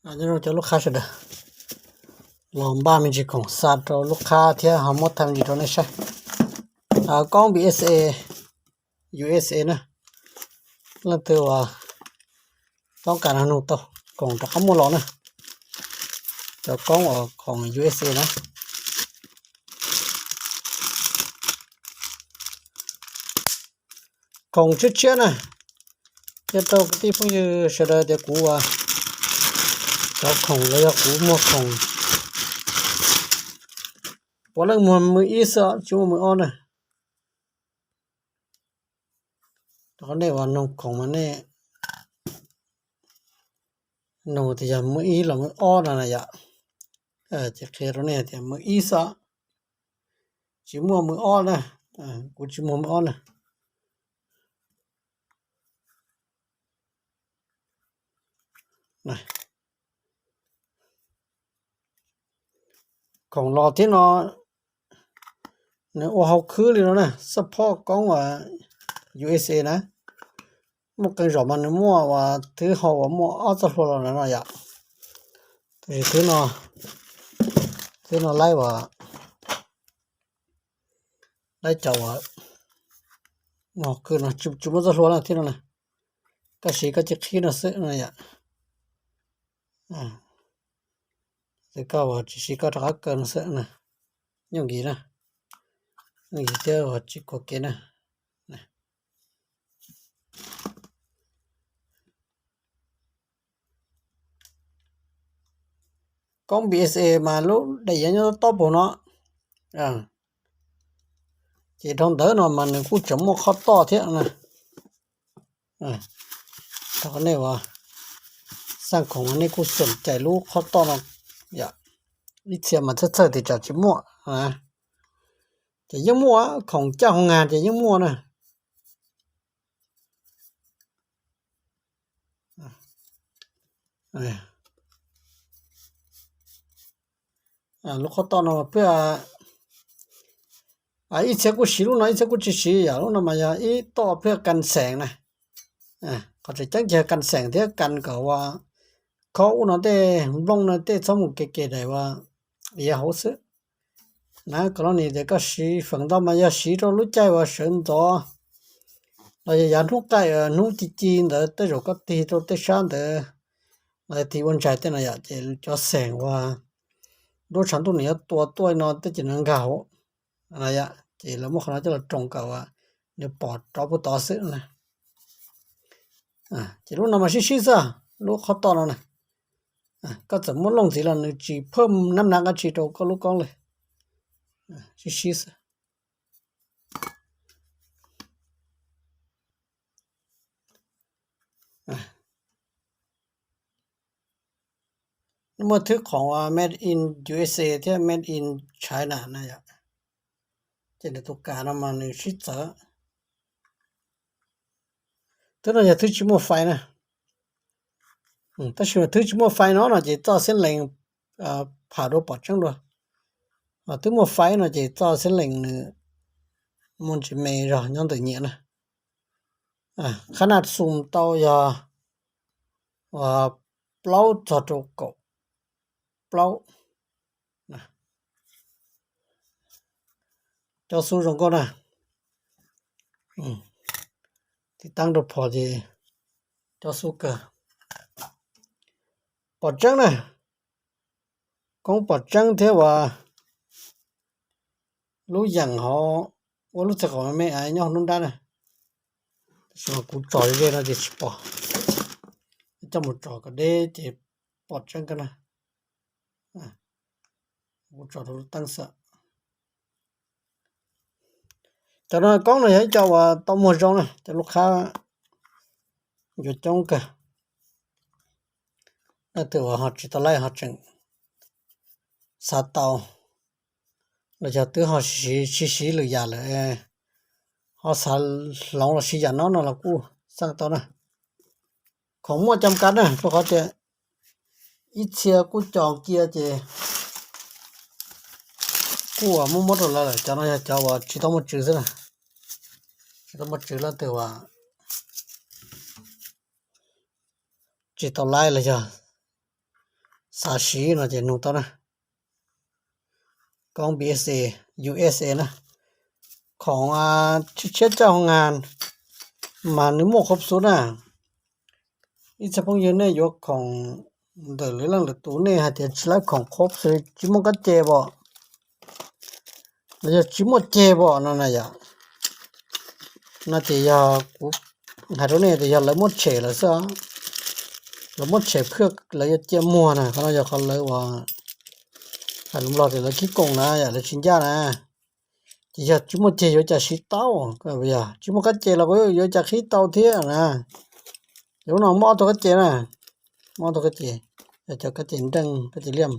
Nyob zoo cov lub qhab sawv daws, los npaj me ntsis khoom xa rau lub qhab thiab ho muab thaij me ntsis rau nej saib. Koob B S A U S A na, leej twg uas toob kas no nug tau, khoom rov qab muaj los na. Cov koob uas khoom U S A na. Khoom tshiab tshiab na, thiab rau kwv tij phooj ywg sawv daws tias kuv cov khoom los yog kuv muag khoom puav leej muag mws ib xwb tsis muaj mws ob na. Rau qhov nej uas nug khoom mas nej nug tias yog mws ib los mws ob no na yom. Ces qhia rau nej tias mws ib xwb, tsis muaj mws ob na. Kuv tsis muag mws ob na. Khoom los thiab no, nws ua hauv khwb li no na, support koob U S A na. Muaj qee zaum mas nws muaj uas twb hau uas muaj ob txoj hlua los no yom. Tab sis twb no, twb no laib uas laib cov uas muaj hauv khwb no tsis muaj txoj hlua na thiab no na. Koj siv koj cia qhib no xwb no yom. Ces koj uas tsis siv koj rov qab kaw no xwb na. Nyob nkis na, nyob nkis thiab uas tsis khuam kev na. Koob B S A mas lub daim iav nyob tob pus no, ces dhau ntawd no mas nws kuj tseem muaj qhov toj thiab na. Thov nej uas xaj khoom mas nej kuj xom cais lub qhov toj no yom. Ib txhia mas txhawj txhawj tias tsam tsis muaj, ces yeej muaj, khoom caj hoo nga ces yeej muaj na. Lub qhov toj no mas peb, ib txhia kuj siv lub no ib txhia kuj tsis siv yom. Lub no mas yog ib toj peb kan xeem na. Qhov tseem ceeb ces kan xeem thiab kan kom uas khob ub no tej nplooj no tej txhob mus kev kev daim uas iav hauv xwb na. Kom lub ni tias koj siv feem ntau mas yog siv rau lub caij uas sawv ntxov los yog yav hnub qaij hnub ci ci ntawd tej zaum koj tig rau tej sab ntawd los tig ua ntsais tej no yom, ces cov xeem uas nruab tshav ntuj nws yuav tua tuaj no tej ces nws nkag hauv. Ces lawv muab qhov no coj los roos kom uas nws pom rov puag tod xwb na. Ces lub no mas sib sib xwb, lub qhov toj no na. Koj txawm muab looj ntxiv los nws tsis phaj nab nav dab tsi rau koj lub koob li. Sib sib xwb. Muaj thwb khoom made in U S A thiab made in China na yom. Ces nws tus kas no mas nws sib txawv. Thwb no yog thwb tsis muaj fais na. Tab sis mas thwb tsis muaj fais no no ces txoj xeeb lees pham dua pom tseeb dua. Ho twb muaj fais no ces txoj xeeb lees nws muaj ntsis me zog nyob ntawm nyiam na. Qhab naj xum tau yog plaub txog rau kaum plaub. Cov xu zoo nkauj na. Tiv taab rau phom ces cov xu kawg. Pom tseeb na, koob pom tseeb thiab uas lub yeem hov ua lub txiv qaum me me nyob hauv nruab nrab na. Tab sis mas kuv tsom ze no ces tsis pom, coj mus tsom kom deb ces pom tseeb kawg na. Kuv tsom rau lub teeb xwb. Cov no koob no yog ib co uas tau muag zoo na, cov lub qhab yuav coob kawg. Leej twg uas ho tsis tau laib ho tseem xav tau los yog twb ho siv siv lwm yam lawm, ho xav hloov los siv yam no no los kuj xaj tau na. Khoom muaj cam kav na, rau qhov tias ib txhia kuj co cia ces kuj uas muab muab rau lawv lawm. Cov no yog cov uas tsis tau muaj tswv xwb na, tsis tau muaj tswv, leej twg uas tsis tau laib los yog xav siv no ces nug tau na. Koob B S A, U S A na, khoom tsib txhiab caj hoo ngas mas nws muaj qhov xu na. Ib txhia phooj ywg nej yuav khoom ntawm lwm leej lwm tus nej hais tias tsis lawv khoom qhov xu tsis muaj kab ce pom, los yog tsis muaj ceg pom no na yom. No ces yog kuv hais rau nej tias yog lawv muab tshem lawm xwb, lawv muab tshem phwj lawv yuav cia muag na, qhov no yog qhov lawv uas hais lus Nplog tias lawv khib koom na yom, lawv tsis ncaj na. Ces yog tsis muaj ceg yuav cas siv tau, yog tsis muaj kab ce los kuj yuav cas qhib tau thiab na. Ces lub no muaj ob tug kab ce na, muaj ob tug kab ce, yog cov kab ce nreej kab ce liaj.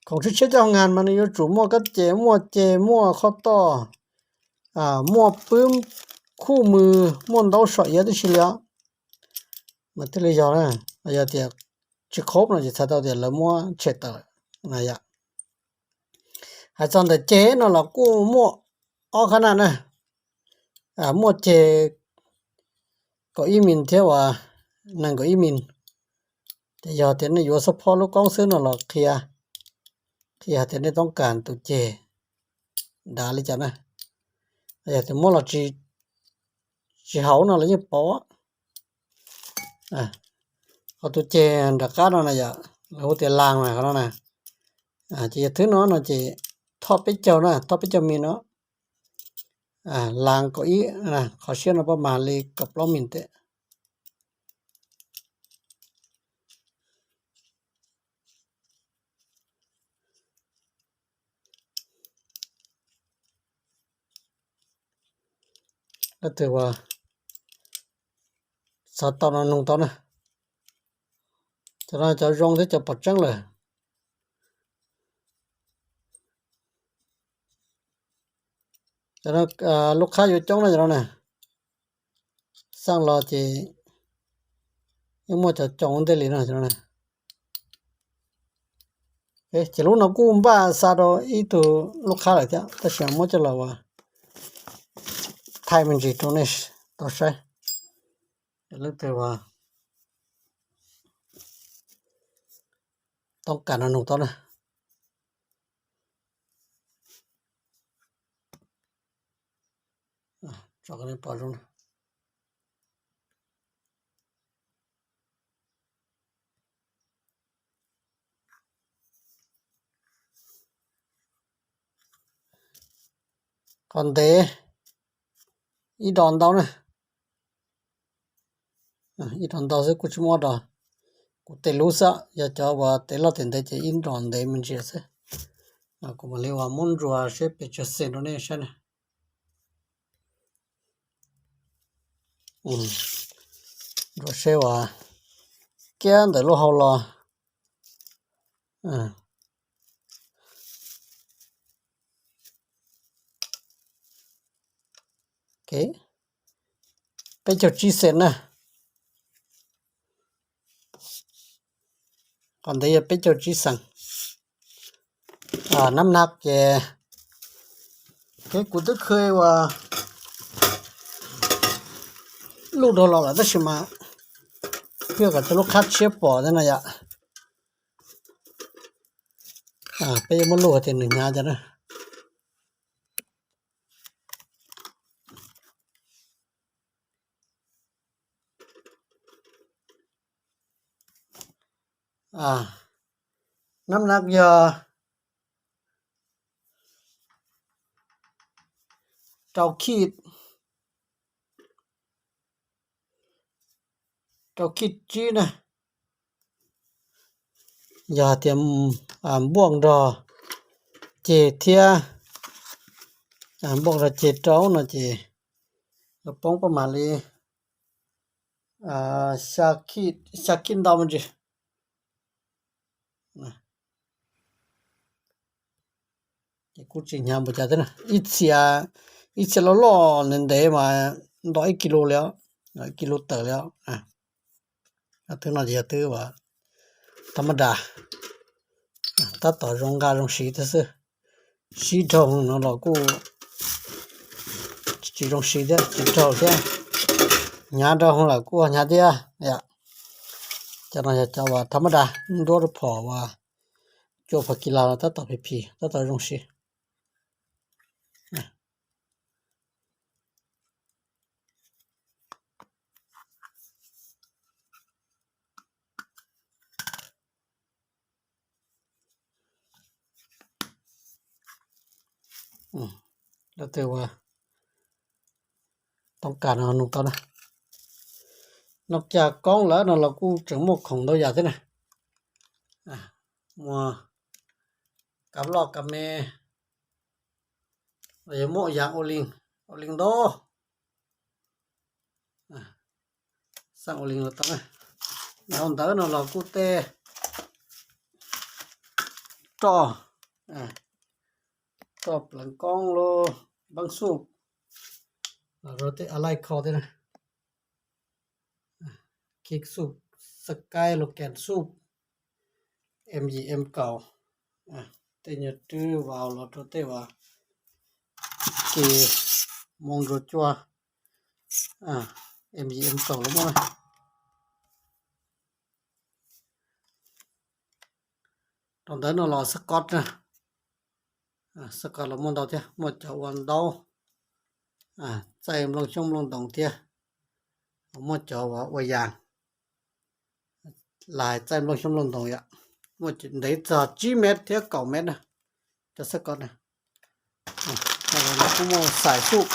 Khoom tsib txhiab caj hoo ngas mas nws yuav tsum muaj kab ce, muaj ceg, muaj qhov toj, muaj pwb khuj mws, muaj ntaub so iav tib si li os. Mas thiaj li yog na, yog tias tsis qhov no ces txhais tau tias lawv muab tshem tawm na yom. Hais txog ntawm ceg no los kuj muaj ob qhab na na, muaj ceg kaum ib mis thiab uas nees nkaum ib mis. Ces yog tias nej yuav xub phob lub koob xwb no los qhia, qhia hais tias nej toob kas tus ceg dav li cas na. Yog tias muab los tsis haum no los yeej pom. Qhov tus ceg nram qab no na yom, lawv hu tias las mas qhov no na. Ces yog thwb no no ces thoj peb caug na, thoj peb caug mis no. Las kaum ib, qhov siab no pab mas li kaum plaub mis ntej. Leej twg uas xav tau no nug tau na. Cov no cov zoo thiab cov pom tseeb lawm. Lub qhab yuav coob na cov no na. Xaj los ces yeej muaj cov coob ua ntej li no. Ces lub no kuj npaj xa rau ib tug lub qhab lawm thiab, tab sis muab coj los ua thaij me ntsis rau nej tau saib. Leej twg uas toob kas no nug tau na. Qhov ntev ib dos ntau na. Ib dos ntau xwb kuj tsis muaj dos. Kuv tes lub xwb, yog cov uas tes loj tes ntev ces ib dos ntev me ntsis xwb. Kuv mam li uas muab ntsuas seb pes tsawg xees rau nej saib na. Ntsuas seb uas kiag ntawm lub hau los. Peb caug tsib xees na. Qhov ntev yog peb caug tsib xees. Nab nab ces, kuv twb khw uas luj dhau los lawm tab sis mas pheej kom cov lub qhab tshiab pom thiab no yom. Peb yuav muab luj tias nws hnyav cov na. Nab nab yog rau khij, rau khij tsib na. Yog tias npuaj nrog ceg thiab, npuaj nrog ceg rau no ces poob pab mam li xya khij ntau me ntsis. Ces kuj tsis hnyav npaum cas thiab na, ib txhia, ib txhia loj loj ntev ntev mas nto ib kis lus li os, ib kis lus tawm li os. Twb no ces yog twb uas thab mab das, tab tom zoo nqa zoo siv thiab xwb. Sib raug no los kuj tsis zoo siv thiab, tsis raug thiab. Hnyav raug lawm kuj hnyav thiab. Cov no yog cov uas tha maj da, nruab rau phom uas cua phom kis las los tab tom phim phim tab tom zoo siv. Leej twg uas toob kas no nug tau na. Noj caj koob lawm no los kuj tseem muaj khoom ntau yam thiab na. Muaj kab loj kab me, los yog muaj yam ua li, ua li ntau. Xaj ua li los tau na. Dhau ntawd no los kuj tej roj, roj pleev koob los npab xuj, los rau tej a laij kho thiab na. Kiv xuj, xab kaib los kas xuj, em yim em kaum, tej nyuag rwb vaus los rau tej uas kis moo nrua cua, em yim em kaum los muaj na. Rau ntawd no los xab kos na. Xab kos los muaj ntau thiab, muaj cov ua ntaub, txaij nplooj xyoob nplooj ntoos thiab, muaj cov uas ua yas, lais txaij nplooj xyoob nplooj ntoos yom. Muaj ntev txog tsib mev thiab kaum mev na, cov xab kos na. Kuj muaj xaim xuj,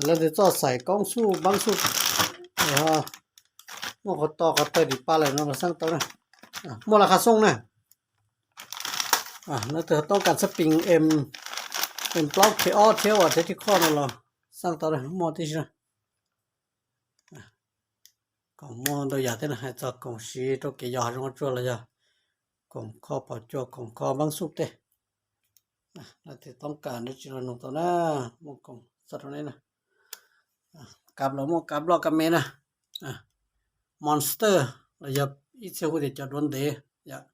leej twg txoj xaim koob xuj npab xuj, muaj qhov to qhov tawg dim pa lawm no los xaj tau na. Muaj las khas xooj na. Leej twg toob kas xab pis em plaub khe ob thiab uas thiab tib qho no los xaj tau na, muaj tib si na. Koom muaj ntau yam thiab na, hais txog koom siv rau kev yos hav zoov hav tsuag los yog koom kho phom cua koom kho npab xuj tej. Leej twg toob kas dab tsi los nug tau na, muaj koom txog rau nej na. Kab los muaj kab loj kab me na. Monster los yog ib txhia hu tias cov duav ntev yom.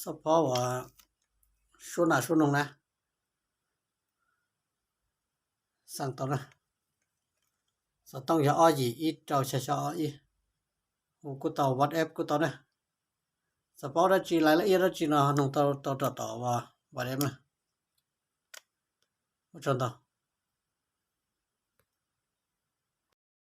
Xab phob uas suab nas suab noog na. Xaj tau na. Xov tooj yog ob yim ib rau xya xya ob ib. Hu kuj tau, WhatsApp kuj tau na. Xav paub dab tsi lais laj iab dab tsi no nug tau rau tom WhatsApp na. Ua tsaug ntau.